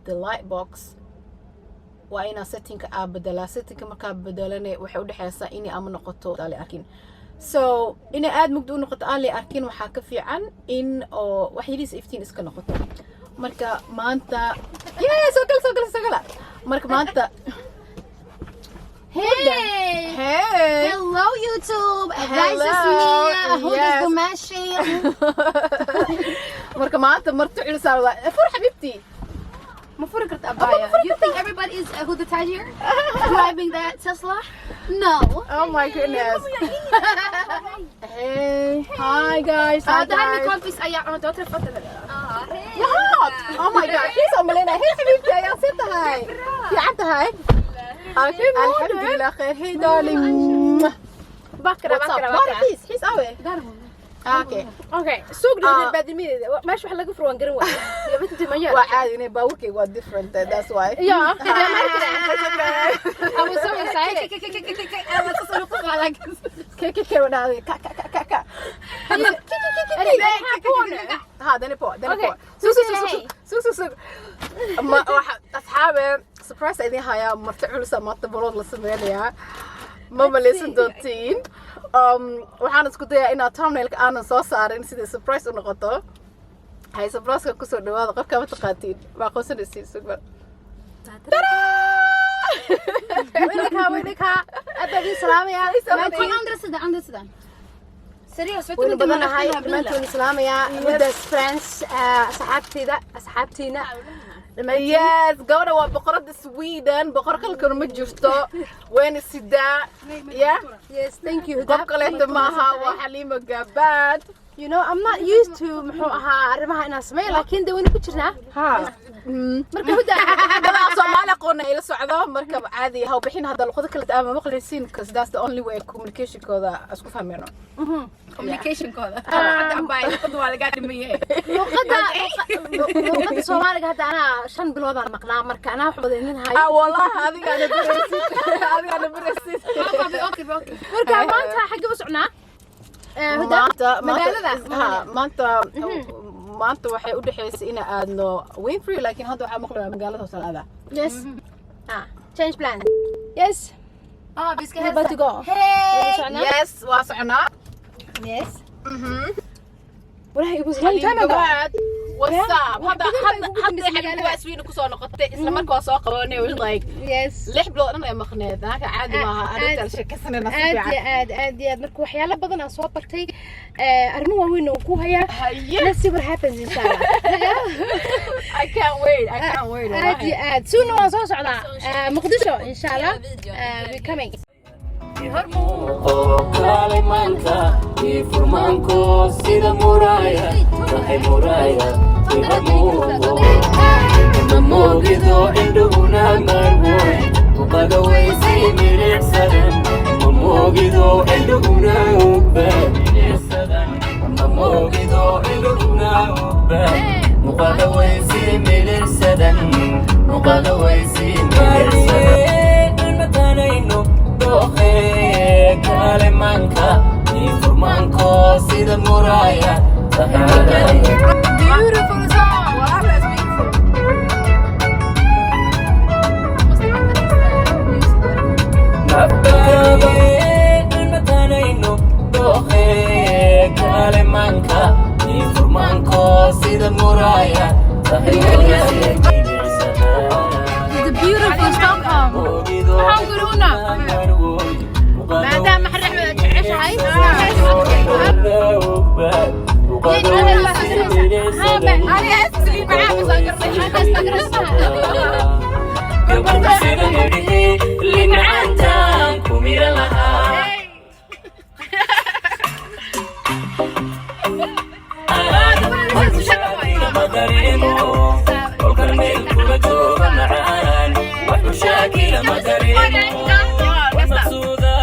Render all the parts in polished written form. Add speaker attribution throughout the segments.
Speaker 1: The light box waa inaa settingka aa bedelaa. Settingka markaa bedelane, waxay udhexeysaa inay ama noqoto aan la arkin. So inay aada mugdi u noqoto aan la arkin waxaa ka fiican in oo wax yariis iftiin iska noqoto. Marka maanta, yeah, soo gala, soo gala, soo gala. Marka maanta
Speaker 2: Hey!
Speaker 1: Hey.
Speaker 2: Hello, YouTube! Guys, it's
Speaker 1: Hello.
Speaker 2: me, Huda Gumashi.
Speaker 1: Marka maanta marti culusaa fur, xabiibtii.
Speaker 2: Ma furi karta, abaya. You think everybody is Huda Tajir driving that Tesla? No.
Speaker 1: Oh my goodness. Hey, hi guys, hi
Speaker 2: Ja, det här är min
Speaker 1: guys.
Speaker 2: Kompis Aya. Du har träffat henne redan.
Speaker 1: Jaha! Oh my God, xiisa umaleynaya. Hey xabiibtii, ayaa see tahay? Fiican tahay? Alxamdulilah, khair. Hey darling.
Speaker 2: Vackra,
Speaker 1: What's up?
Speaker 2: vackra,
Speaker 1: Waar
Speaker 2: vackra.
Speaker 1: Xiis, xiis awe? Okay.
Speaker 2: Okej, såg du
Speaker 1: Ah.
Speaker 2: hur baadimideeda? Meesha wax laga furo waan garan waayay. Jag vet inte hur man gör.
Speaker 1: Waa caadi inay baabuurkayga waa different, that's why.
Speaker 2: Ja, jag märkte det. I was so excited.
Speaker 1: K k k dhahday, ka ka ka ka ka.
Speaker 2: Är den här på nu?
Speaker 1: Ha, den är på, den är
Speaker 2: Okej.
Speaker 1: på. Sug, sug, sug,
Speaker 2: Hej.
Speaker 1: Sug, sug, sug. Ma waxa asxaabe, surprise idin hayaa. Marti culusa maanta vlog la sameynayaa, ma maleysan doontiin. Waxaan isku dayaa inaad thumbnailka aanan soo saarin sidai surprise u noqoto. Hay, surpriseka kusoo dhawaada. Qofka ma taqaatiin, ma aqoonsanaysiin? Sugba.
Speaker 2: Weynaka, weynaka. Aad baan idin salaamayaa. Kolla andra sidan, andra sidan. Seriöst, vet du
Speaker 3: Waynu
Speaker 2: inte man
Speaker 3: badanahay
Speaker 2: öppnar den här
Speaker 3: dhammaantiin
Speaker 2: bilen?
Speaker 3: Salaamayaa Huda's friends, asxaabteyda, asxaabtiina dhammaantiin.
Speaker 1: Yes, gabadha waa boqorada Sweden, boqor kalkana ma jirto, wayna sidaa yeah.
Speaker 3: Yes, thank you, Huda.
Speaker 1: Qof kaleeto maaha, waa Xaliima Gabaad.
Speaker 3: I'm not used to muxuu ahaa arrimaha inaan sameeyo, laakiin de waynu ku jirnaa.
Speaker 1: Ha.
Speaker 3: Marka Huda
Speaker 1: Dabcan Soomaali aqoona ila socdo, marka caadi ha bixin hadda luqado kale ama maqlaysiin, because that's the only way communicationkooda isku fahmeyno.
Speaker 4: Communicationkooda hadda abbaay luqada waa lagaa dhiman yahay.
Speaker 3: Luqada Soomaaliga hadda anaa 5 biloodaan maqnaa, marka anaa wax badan idin hayo.
Speaker 1: Ah, wallahi adigaana baraysid, adigaana baraysid.
Speaker 4: Okay.
Speaker 3: Marka maanta xaggee u socnaa? Huda?
Speaker 1: Maanta
Speaker 3: Magaalada?
Speaker 1: Ha, maanta waxay u dhexaysay in aadno Winfrey, laakiin hadda waxaa maqlayaa magaalada hoose la aadaa.
Speaker 3: Yes, ah, change plan, yes.
Speaker 4: Ah, vi ska
Speaker 3: We're about to go.
Speaker 4: Hej!
Speaker 3: Socnaa?
Speaker 1: Yes, waa soconaa.
Speaker 3: Yes. Walahi, it was long time ago.
Speaker 1: Gabaad, what's up?
Speaker 3: Wax
Speaker 1: Hadda
Speaker 3: badan baa
Speaker 1: hadda
Speaker 3: ugu
Speaker 1: hadda
Speaker 3: dambeysay
Speaker 1: xabiibti
Speaker 3: magaalada.
Speaker 1: waa Sweden kusoo noqotay, isla markaa waa soo qabanay, was like
Speaker 3: Yes.
Speaker 1: 6 bilood dhan ay maqneed. Naaka caadi maaha, arrintan sheekaysanayna si
Speaker 3: Aad iyo
Speaker 1: fiican.
Speaker 3: aad, aad iyo aad. Marka waxyaalo badan aan soo bartay, arrimo waaweyn oo ku hayaa.
Speaker 1: Haye.
Speaker 3: Let's see what happens, inshallah.
Speaker 1: I can't wait, I can't wait.
Speaker 3: Aad
Speaker 1: Wallahi.
Speaker 3: iyo aad. Soon waan soo socdaa Muqdisho, inshallah. We coming.
Speaker 5: Kaalay maanta ii furmaanko sida muraaya tahay, muraaya iga muuqo, ma moogido indhuhuna marwoy muqaga weysay milicsadan, ma moogido indhuhuna ogba milicsadan, ma moogido indhuhuna ogba muqaga weysay milicsadan, muqaga weysay milicsadan matanayno dooqe. Kaale maanka ii furmaanko sida muraaya tahay, muraaya.
Speaker 2: Beautiful song!
Speaker 1: Wallahi, that's beautiful.
Speaker 2: Måste vänta tills ljuset går.
Speaker 5: Matanayno dooqe. Kaale maanka ii furmaanko sida muraaya tahay, muraaya.
Speaker 2: The beautiful Stockholm.
Speaker 4: Waxaan guriguna.
Speaker 2: Maadaama xarraxda jeceshahay.
Speaker 4: Ani heesta saliid macaan ma soo garnay.
Speaker 5: Limacaantaan ku mira lahaa. Ma dareemo kolkan meel kula jooga macaan, wax mushaakila ma dareemo, wax maqsuuda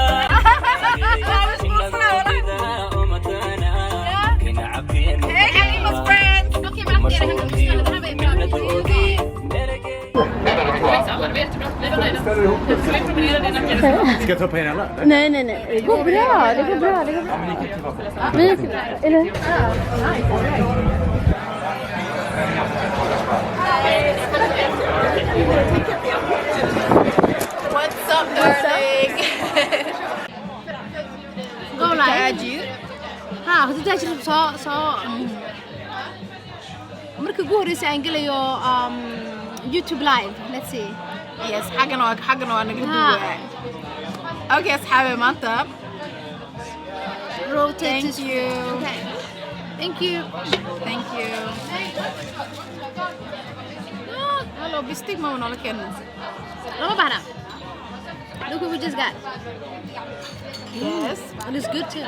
Speaker 4: Halima's friends.
Speaker 5: Mashhuurkiyo
Speaker 6: Ska jag ta på er alla? Eller?
Speaker 3: Nej, nej, nej. Det går bra. Det går bra. Det går bra.
Speaker 6: Ja, men ni kan inte vara på.
Speaker 3: Vi, eller?
Speaker 2: Soo markii ugu horreysay aan gelayo YouTube live. Let's see.
Speaker 1: Yes, xaggana waa naga duwaa. Okay, asxaabe, maanta
Speaker 2: Rotate.
Speaker 1: Thank you.
Speaker 2: Okay, thank you.
Speaker 1: Thank you. Hello, bistig ma noola keenin.
Speaker 2: Lama baahna. Look what we just got.
Speaker 1: Yes.
Speaker 2: It is good too.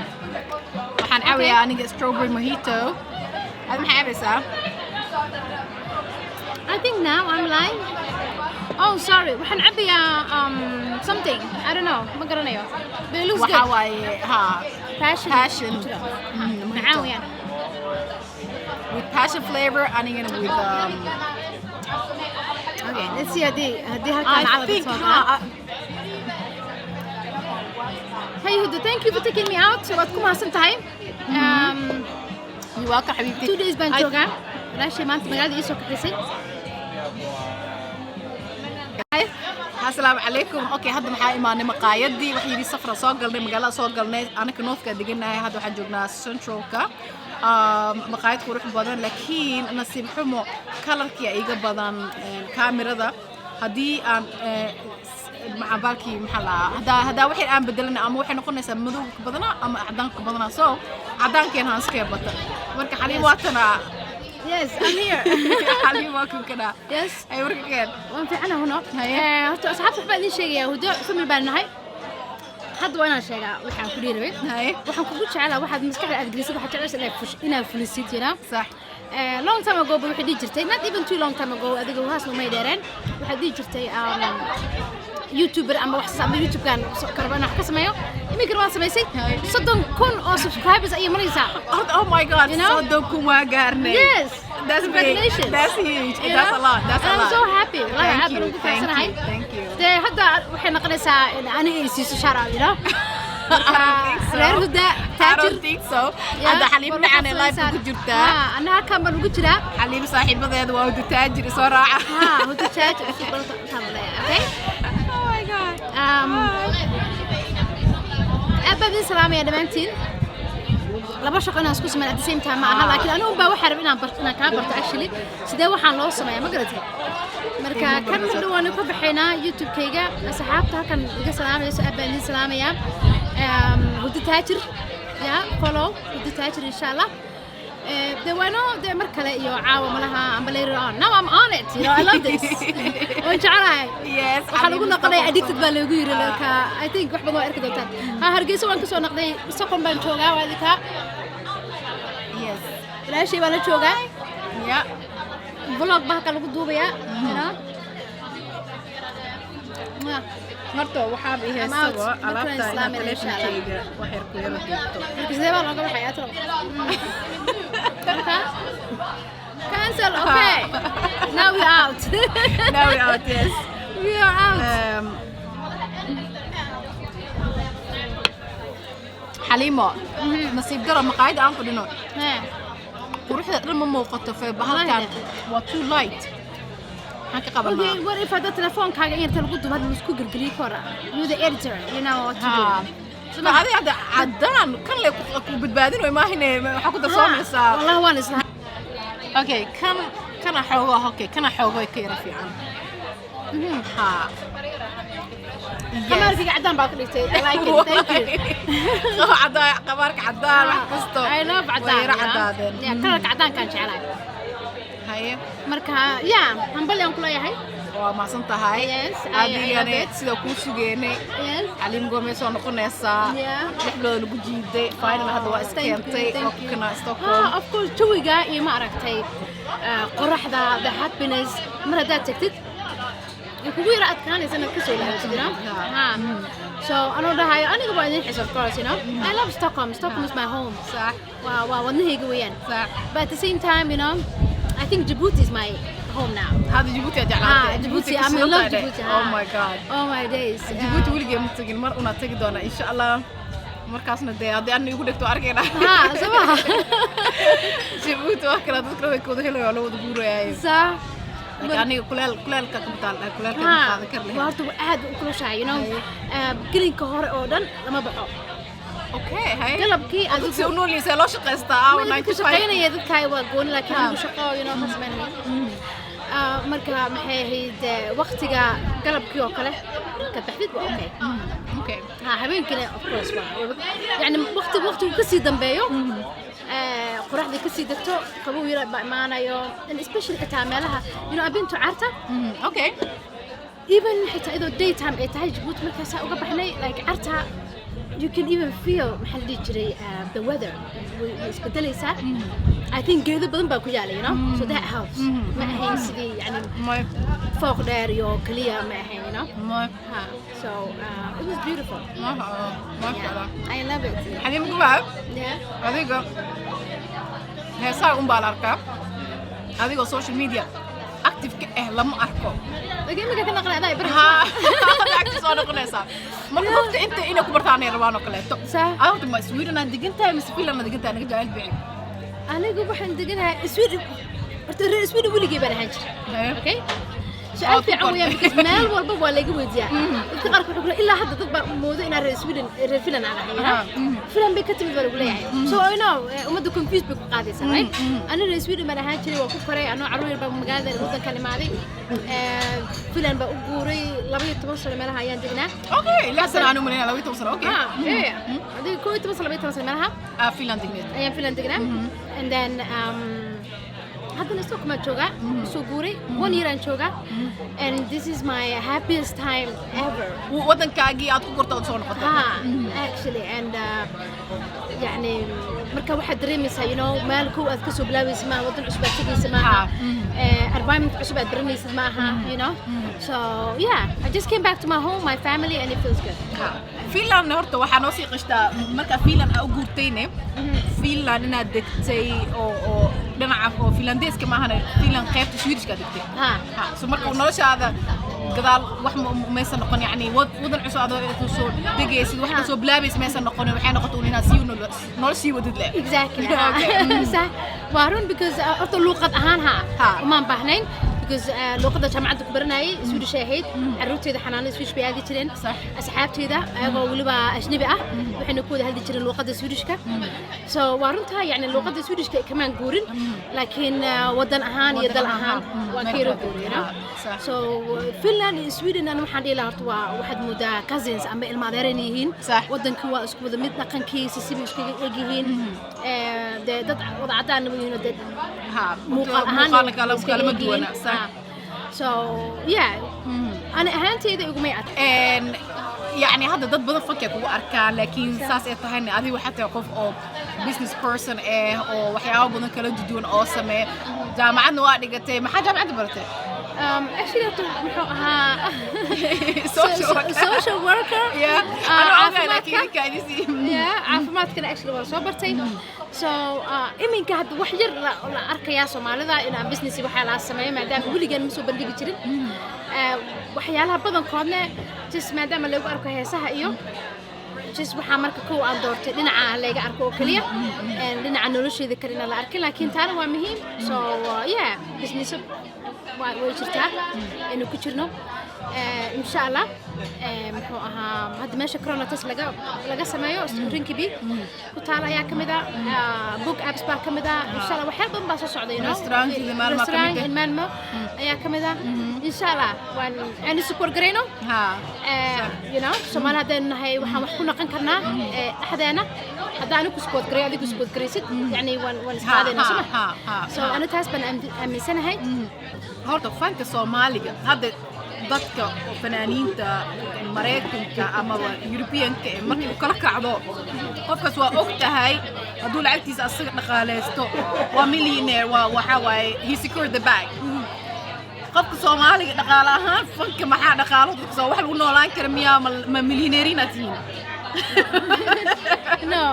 Speaker 1: Waxaan cabayaa aniga strawberry mojito. Aad maxay cabaysaa?
Speaker 2: I think now I'm lying. Oh, sorry. Waxaan cabayaa something. I don't know. Ma garanayo. But it looks
Speaker 1: Waxaa
Speaker 2: good.
Speaker 1: Waaye ha
Speaker 2: Passion.
Speaker 1: Passion.
Speaker 2: Jiro.
Speaker 1: Mojito.
Speaker 2: Macaan weeyaan.
Speaker 1: With passion flavor, anigana with
Speaker 2: Okay, let's see haddii halkaan
Speaker 1: I
Speaker 2: lacala
Speaker 1: think
Speaker 2: soo
Speaker 1: ha
Speaker 2: galaan. Hey Huda, thank you for taking me out. Waad ku mahadsan tahay.
Speaker 1: You welcome, xabiibti.
Speaker 2: 2 days baan joogaa. Walaashay maanta magaalada ii soo kaxaysay.
Speaker 1: Asalaamu calaykum. Okay, hadda maxaa imaanay maqaayadii. Wax yidhi safra soo galnay, magaalada soo galnay. Anaka northka deganahay, hadda waxaan joognaa centralka. Maqaayad qurux badan, laakiin nasiib xumo colorkii iga badan kaamirada. Haddii aan maxaa baalkii maxaa la haddaa waxay aan bedelana ama waxay noqonaysaa madowga badanaa ama cadaanka badanaa, so cadaankeen haan iskee bata. Marka Xaliim waatana.
Speaker 2: Yes, I'm here.
Speaker 1: Xaliim waa kunkanaa.
Speaker 2: Yes.
Speaker 1: Ay warka keen.
Speaker 2: Waan fiicanahay, huno.
Speaker 1: Haye.
Speaker 2: Horta asxaabta waxbaa idiin sheegayaa. Hudo family baan nahay. Hadda waa inaan sheegaa waxaan ku dhihi rabay.
Speaker 1: Haye.
Speaker 2: Waxaan kugu jeclaa waxaad maskaxda aad gelisad, waxaad jeclaysa inaad fulisid.
Speaker 1: Sax.
Speaker 2: Long time ago ba waxay dhihi jirtay, not even too long time ago, adiga haas umay dheereen, waxaad dhihi jirtay YouTuber ama wax ama YouTube-kan karaba inaan wax ka sameeyo. Iminkana waan samaysay. 30,000 oo subscribers ayay maraysaa.
Speaker 1: Oh my God,
Speaker 2: You know?
Speaker 1: 30,000 waa gaarnay.
Speaker 2: Yes.
Speaker 1: That's big.
Speaker 2: Congratulations.
Speaker 1: That's huge.
Speaker 2: You
Speaker 1: That's
Speaker 2: know?
Speaker 1: a lot. That's a
Speaker 2: And I'm
Speaker 1: lot.
Speaker 2: so happy. Wallahi
Speaker 1: Thank
Speaker 2: aad baan
Speaker 1: you.
Speaker 2: ugu
Speaker 1: Thank
Speaker 2: faraxsanahay.
Speaker 1: you. Thank you.
Speaker 2: Dee hadda waxay noqonaysaa in aniga ay siiso shout out.
Speaker 1: I don't think so.
Speaker 2: Reer Huda
Speaker 1: I
Speaker 2: Taajir.
Speaker 1: don't think so. Hadda Xaliim dhacane live ku jirtaa.
Speaker 2: Ana halkan baan ugu jiraa.
Speaker 1: Xaliim saaxiibadeeda waa Huda Taajir, soo raaca.
Speaker 2: Ha, Huda Taajir cusub baan leeyahay. Okay.
Speaker 1: Oh my God.
Speaker 2: Aad baan idin salaamaya dhammaantiin. Laba shaqo inaan isku sameyn at the same time ma aha, laakiin anigu baa waxaa rabay inaan barto, inaan kaa barto actually sidee waxaan loo sameeyaa, ma garatay? Marka kan mar dhow waanu ka baxaynaa YouTube-kayga. Asxaabta halkan iga salaamayso, aad baan idin salaamayaa. Huda Taajir ya follow Huda Taajir, insha Allah. Dee waano dee mar kale iyo caawa malaha amba later on. Now I'm on it. I love this, waan jecelahay.
Speaker 1: Yes.
Speaker 2: Waxaa lagu noqonaya addicted baa loogu yiri. Marka I think wax badan waa arki doontaan. Ha, Hargeysa waan kasoo noqday, Stockholm baan joogaa, waa idinka. Walaashay baan la joogaa. Vlog baa halka lagu duubayaa. Mwah.
Speaker 1: Horta waxaaba i
Speaker 2: I'm out.
Speaker 1: haystaba
Speaker 2: Markaan
Speaker 1: alaabta inaad
Speaker 2: islaamayna, insha Allah.
Speaker 1: taleefankayga wax yar ku yaro duubto.
Speaker 2: Marka sidee baa looga baxayaa talo? Marka cancel. Okay, now we out.
Speaker 1: Now we out, yes.
Speaker 2: We are out.
Speaker 1: Xaliimo, nasiib daro maqaayadda aan fadhino quruxda dhan ma muuqato fe bahalkan waa too light. Maxaan ka qabanaa?
Speaker 2: Okay, what if hadda telefoonkaaga in yarta lagu duubo, hadda laisku gelgeliyo ka hor? You the editor, you know what to do.
Speaker 1: Ha, adi hadda caddaan kan le ku badbaadin way maahine, waxaa ku darsoomaysaa.
Speaker 2: Wallahi waan isla
Speaker 1: Okay, kan kana xoogo, okay, kana xoogo ka yara fiican ha.
Speaker 2: Khamaarkiga caddaan baa ka dhigtay. I like it, thank you.
Speaker 1: Qaba caddaan, qamaarka caddaan, wax kasto.
Speaker 2: I love caddaan.
Speaker 1: Way yara caddaadeen.
Speaker 2: Yeah, colorka caddaankaan jeclahay.
Speaker 1: Haye.
Speaker 2: Marka yeah, hambali aan kuleeyahay.
Speaker 1: Waa mahadsan tahay.
Speaker 2: Yes, I love
Speaker 1: adigane
Speaker 2: it.
Speaker 1: sida kuu sugeenay. Xaliim goormay soo noqonaysaa? 6 bilood lagu jiiday, final hadda waa iskeentay.
Speaker 2: Thank
Speaker 1: waa
Speaker 2: you.
Speaker 1: ku kanaa Stockholm.
Speaker 2: Ah, of course, jawiga iyo ma aragtay qoraxda, the happiness, mar haddaad tagtid way kugu yara adkaanaysa inaad kasoo laabatid. Ha. So anoo dhahayo aniga waa idin xis, of course. I love Stockholm. Stockholm is my home. Waa wadnahayga weeyaan. But at the same time, I think Djibouti is my home now.
Speaker 1: Hadda Djibouti aad jeclaatay.
Speaker 2: Ah, Djibouti,
Speaker 1: ku
Speaker 2: I'm in
Speaker 1: sugan
Speaker 2: love
Speaker 1: tahay.
Speaker 2: Djibouti.
Speaker 1: Oh my God.
Speaker 2: Oh my days.
Speaker 1: Djibouti weligee ma tagin, mar unaa tagi doonaa insha Allah. Markaasna dee haddii ana igu dhegto arkayna.
Speaker 2: Ha, soo ma?
Speaker 1: Djibouti waa kala dadka way kawada helaya, waa la wada guurayaayo. Laakiin aniga kuleel, kuleelka ka bataal, kuleelka ma qaadan kar lahayn.
Speaker 2: Waa horta aad u kulushahay. Gelinka hore oo dhan lama baxo.
Speaker 4: Okay, hay.
Speaker 2: Galabkii
Speaker 4: Dadka
Speaker 2: adigu
Speaker 4: u nool yihiin, see loo shaqaystaa aawa
Speaker 2: dadka
Speaker 4: 9 to 5?
Speaker 2: Shaqaynaya dadkaa waa gooni, laakiin anigu shaqo ma samaynayo. Marka maxay ahayd, waqtiga galabkii oo kale ka baxdid waa okay. Ha, habeenkina of course waa yani waqtigu kasii dambeeyo, qoraxda kasii degto, qabow yar baa imaanayo, and especially xitaa meelaha I've been to Carta. Even xitaa iyadoo daytime ay tahay Jabuuti markaasaa uga baxnay, like Carta you can even feel, maxaa la dhihi jiray, the weather way isbedelaysaa. I think geedo badan baa ku yaala, so that helps. Ma ahayn sidii yani fooq dheer iyo kaliya ma ahayn. Ha, so it was beautiful.
Speaker 4: Masha Allah, masha Allah.
Speaker 2: Yeah, I love it.
Speaker 4: Xaliimo Gubaab, adiga heesaha un baa la arkaa, adigoo social media active ka ah lama arko.
Speaker 2: Laakiin imika ka naqlay adaa
Speaker 4: Ha, active soo noqonaysaa marka dadka inta inay ku bartaan ay rabaan oo kaleeto.
Speaker 2: Sax.
Speaker 4: Adiga horta ma Sweden aad degan tahay mise Finland aad degan tahay? Naga jacayl bixi.
Speaker 2: Anigu waxaan deganahay Sweden. Horta reer Sweden weligay baan ahaan jiray. Okay, su-aal
Speaker 4: Ood ku
Speaker 2: fiican weeyaan
Speaker 4: kortay.
Speaker 2: Because meel walba waa laga weydiiyaa. Dadka qaarkood wuxuu ku leeyahay, ilaa hadda dad baa moodo inaan reer Sweden, reer Finland aan ahay. Finland bay ka timid baa lagu leeyahay. So I know, ummadda confused bay ku qaadaysaa, right? Ani reer Sweden baan ahaan jiray, waa ku koray anoo carruur yar baa magaalada waddankan imaaday. Finland baa u guuray, 12 sano meelaha ayaan degnaa.
Speaker 4: Okay, 6 sano aan u malaynaya, 12 sano, okay.
Speaker 2: Ah, yeah. Adiga 11 sano, 12 sano meelaha
Speaker 4: Ah, Finland degneed.
Speaker 2: Ayaan Finland degnaa. And then haddana Stockholm aan joogaa, soo guuray, one year aan joogaa, and this is my happiest time ever.
Speaker 4: Waddankaagii aad ku korta ood soo noqotay.
Speaker 2: Ha, actually, and yani marka waxaad dareemaysaa meel kow aad kasoo bilaabaysa maaha, waddan cusub aad tegaysa maaha, environment cusub aad baranaysid maaha. So yeah, I just came back to my home, my family, and it feels good.
Speaker 4: Ha. Finland horta waxaa noo sii qishtaa markaa Finland aa u guurtayne, Finland inaad degtay oo dhinaca oo Finlandeeska maahane, Finland qaybta Swedishka degtay.
Speaker 2: Ha.
Speaker 4: Ha, so marka noloshaada gadaal wax maysan noqon, yani wadan cusub adoo soo degaysid, wax kasoo bilaabaysa maysan noqonin, waxay noqotay un inaad sii nolol sii wadid le.
Speaker 2: Exactly.
Speaker 4: Okay.
Speaker 2: Sax, waa run, because horta luuqad ahaan ha umaan baahnayn, because luuqadda jaamacadda ku baranayay Swedish ay ahayd, carruurteyda xanaanada Swedish bay aadi jireen, asxaabteyda ayagoo weliba ajnabi ah waxayna ku wada hadli jireen luuqadda Swedishka. So waa runtaa, yani luuqadda Swedishka kamaan guurin, laakiin wadan ahaan iyo dal ahaan waan ka yaro guuriy. So Finland iyo Sweden ana waxaan dhihi lahaa horta waa waxaad moodaa cousins ama ilma adeeran yihiin. Wadankii waa isku wada mid, dhaqankiisa sibay iskaga eg yihiin. Dee dad wada cadaan yihiin oo dee muuqaal ahaan
Speaker 4: muuqaal kala
Speaker 2: iskaga
Speaker 4: kalama
Speaker 2: eg yihiin.
Speaker 4: duwana, sax.
Speaker 2: So yeah, ana ahaanteyda igumay ad
Speaker 4: Yani hadda dad badan fankay kugu arkaan, laakiin saas ay tahayna adiga waxaa tahay qof oo business person eh oo waxyaabo badan kala duwan oo sameeya. Jaamacadna waa dhigatay. Maxaa jaamacadda baratay?
Speaker 2: Actually horta muxuu ahaa
Speaker 4: Social worker.
Speaker 2: Social worker.
Speaker 4: Yeah. Ana ogahay, laakiin
Speaker 2: caafimaadka.
Speaker 4: idinka idin
Speaker 2: Yeah, caafimaadkana actually waan soo bartay. So iminka hadda wax yar la arkayaa Soomaalida inaan business waxaa la sameeyo, maadaama weligaan ma soo bandhigi jirin. Waxyaalaha badankoodna just maadaama lagu arko heesaha iyo just waxaa marka kow aan doortay dhinaca layga arko oo keliya, dhinaca nolosheeda kalena la arkin, laakiin taana waa muhiim. So yeah, business way jirtaa aynu ku jirno. Insha Allah, muxuu ahaa, hadda meesha corona test laga sameeyo Rinkeby ku taal ayaa ka mid ah, book apps baa ka mid ah. Insha Allah waxyaal badan baa soo socda.
Speaker 4: Restaurant in Malmo ka mid
Speaker 2: Restaurant
Speaker 4: ah.
Speaker 2: in Malmo ayaa ka mid ah. Insha Allah waan aan support garayno. Soomaali haddaynu nahay waxaan wax ku noqon karnaa dhexdeena. Haddaan anigu support garay, adigu support garaysid, yani waan isqaadayna, soo ma?
Speaker 4: Ha.
Speaker 2: So ani taas baan aaminsanahay.
Speaker 4: Horta fanka Soomaaliga hadda dadka oo fanaaniinta Maraykanka amaba Europeanka eh markay u kala kacdo, qofkaas waa og tahay hadduu lacagtiisa asaga dhaqaaleysto waa millionaire, waa waxaa waaye he secured the bag. Qofka Soomaaliga dhaqaale ahaan fanka maxaa dhaqaalo dadka soo wax lagu noolaan kara miyaa? Ma millionaire inaad tihiin?
Speaker 2: No.